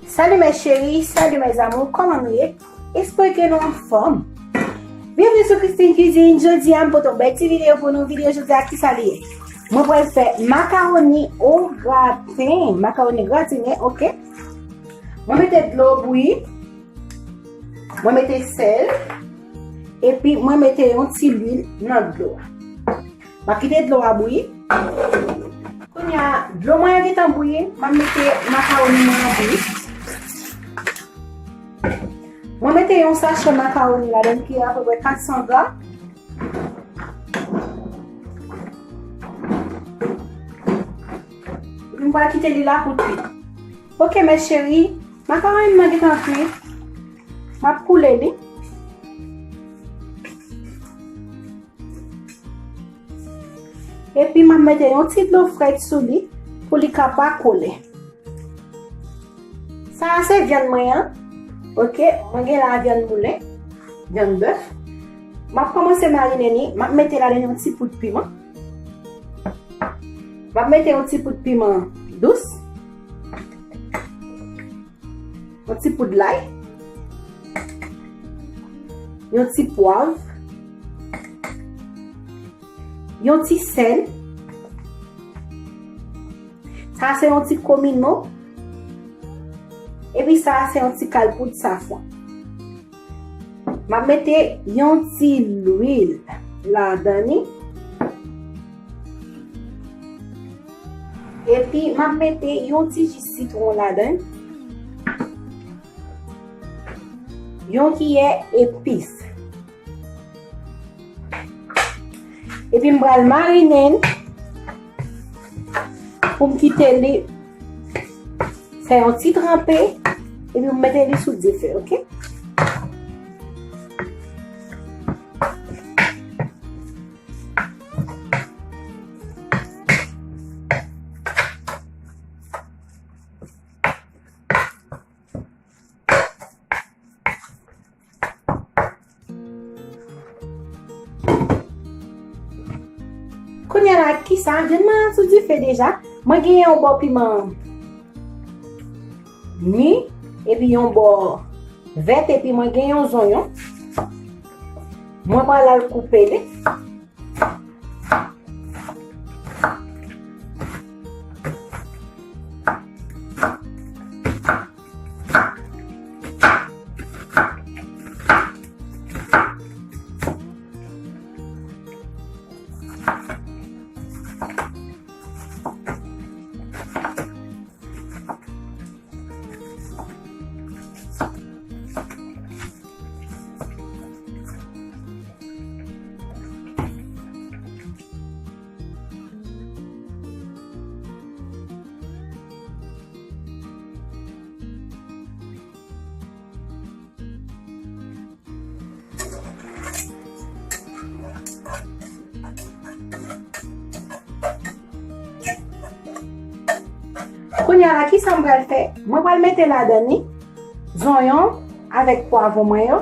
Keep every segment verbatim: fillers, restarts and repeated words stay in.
Salut mes chéris, salut mes amours, kòman nou ye? Espere ke nou anfòm. Byenveni sou Christine Cuisine. Jodi a m pote yon bèl ti videyo pou nou. Videyo jodi a, kisa li ye? Mwen pral fè makawoni o graten, makawoni gratine, oke. Mwen mete dlo bouyi. Mwen mete sèl. Epi mwen mete yon ti lwil nan dlo a. M ap kite dlo a bouyi. Kounye a, dlo mwen an gentan bouyi, m ap mete makawoni mwen an bouyi. Mwen mete yon sachè makawoni ladan ki apeprè kat san gram. Epi m pral kite li la pou l kuit. Oke mes chéris, makawoni mwen gentan kuit. M ap koule li. Epi m ap mete yon ti dlo frèt sou li pou li ka pa kole. Sa a se vyann mwen an. Oke, mwen gen la vyann moulen, vyann bèf. M ap kòmanse marine li, m ap mete ladan yon ti poud piman. M ap mete yon ti poud piman dous. Yon ti poud lay, yon ti pwav, yon ti sèl. Sa se yon ti komino. Epi sa se yon ti kal poud safran. M ap mete yon ti lwil ladan li. Epi m ap mete yon ti ji sitwon ladan. Yon kiyè epis. Epi m pral marine l pou m kite li fè yon ti tranpe. Epi m mete li sou dife, oke? Kounye a la, kisa? Vyann mwen an sou dife deja. Mwen gen yon bò piman mi, epi yon bò vèt, epi mwen gen yon zonyon. Mwen pral al koupe li. Kounye a la, kisa m pral fè? Mwen pral mete ladan li zonyon avèk pwavwon mwen yo.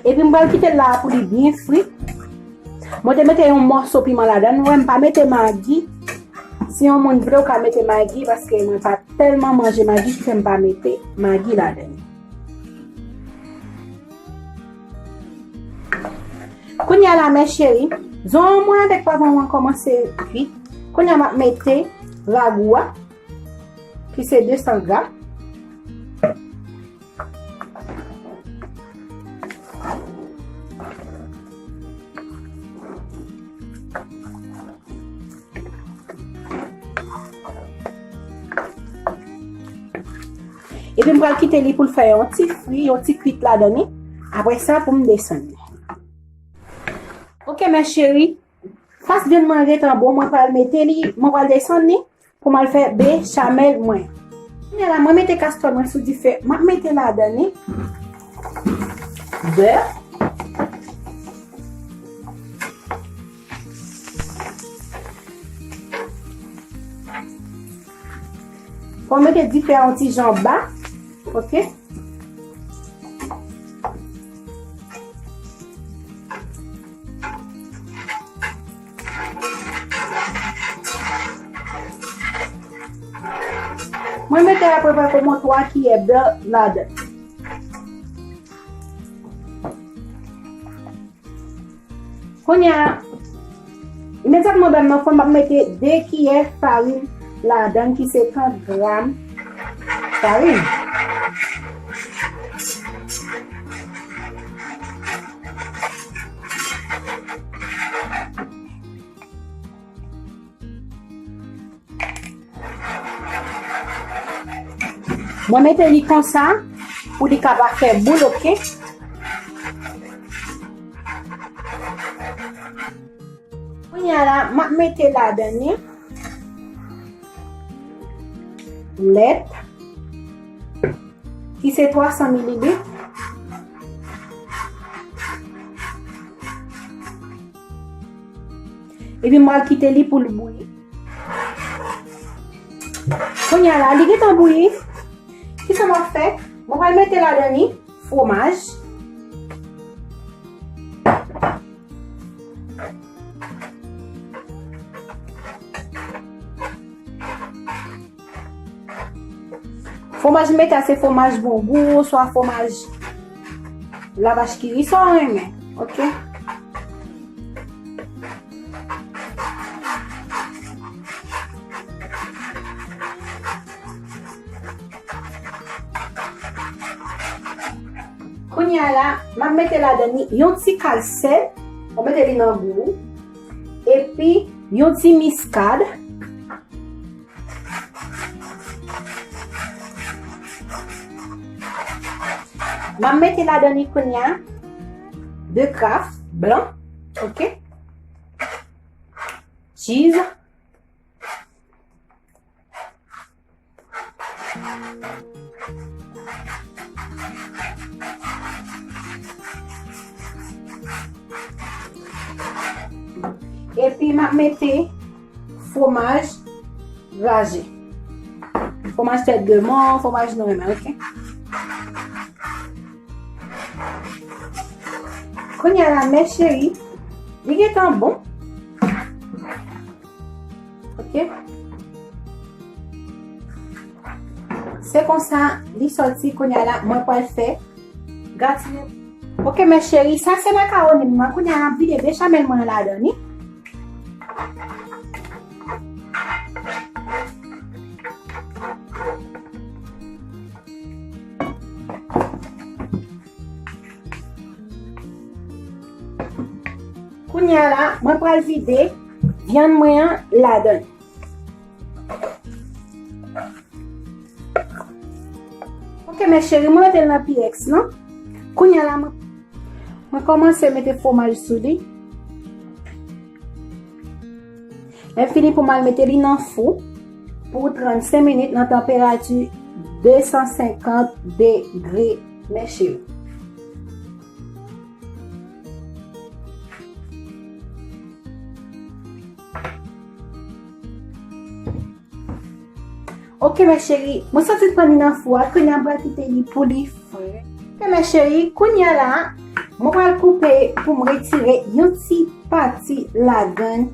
Epi m pral kite l la pou li byen fri. Mwen te mete yon mòso piman ladan l. Mwen, m pa mete magi. Si yon moun vle, w ka mete magi, paske mwen pa tèlman manje magi ki fè m pa mete magi ladan l. Kounye a la, mes chéris, zonyon mwen avèk pwavwon mwen kòmanse kuit. Kounye a, m ap mete ragou a, ki se de san gram. Epi m pral kite li pou l fè yon ti fri, yon ti kuit ladan li. Apre sa, pou m desann li. Oke, mes chéris, fas vyann mwen gentan bon, mwen pral mete li, mwen pral desann li pou m al fè bechamel mwen. Kounye a la, mwen mete kastwòl mwen sou dife, m ap mete ladan li bè. Fò mete dife a yon ti jan ba. Ok. Mwen mete apeprè kòm yon twa kiyè bè ladan. Kounye a, imedyatman bè m nan fonn, m ap mete de kiyè farin ladan ki senkant gram farin. Mwen mete li konsa pou li ka pa fè boul, ok? Kounye a la, m ap mete ladan li lèt, ki se twa san mililit. Epi m pral kite li pou l bouyi. Kounye a la, li gentan bouyi. Kisa m ap fè? Mwen pral mete ladan li fwomaj. Fwomaj m mete a se fwomaj Bongou, oswa fwomaj lavach ki ri, sa w renmen, ok? Kounye a la, m ap mete ladan li yon ti kal sèl, ou mete li nan gou, epi yon ti miskad. M ap mete ladan li kounye a de kraf blan, ok? Cheese. Epi m ap mete fwomaj raje. Fwomaj tèt de mò, fwomaj nou renmen, ok? Kounye a la, mes chéris, li gentan bon. Ok. Se konsa li sòti kounye a la, mwen pral fè gratine. Ok, mes chéris, sa se makawoni m nan. Kounye a, m ap vide bechamel mwen an ladan li. Kounye a la, mwen pral vide vyann mwen an ladan. Ok, mes chéris, mwen mete l nan pyrex lan. Kounye a la, mwen, mwen kòmanse mete fwomaj sou li. Lè fini pou m al mete li nan fou pou trannsenk minit nan tanperati de san senkant degre, mes chéris. Ok, mes chéris, mwen soti pran li nan fou a, kounye a m pral kite li pou li fre. Ok, mes chéris, kounye a la, mwen pral koupe pou m retire yon ti pati ladan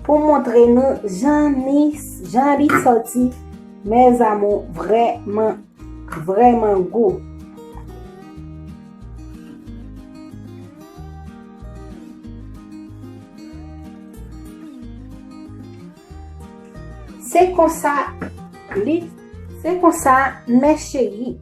pou montre nou jan li, jan li sòti, mes amours, vrèman, vrèman gou. Se konsa li, se konsa, mes chéris.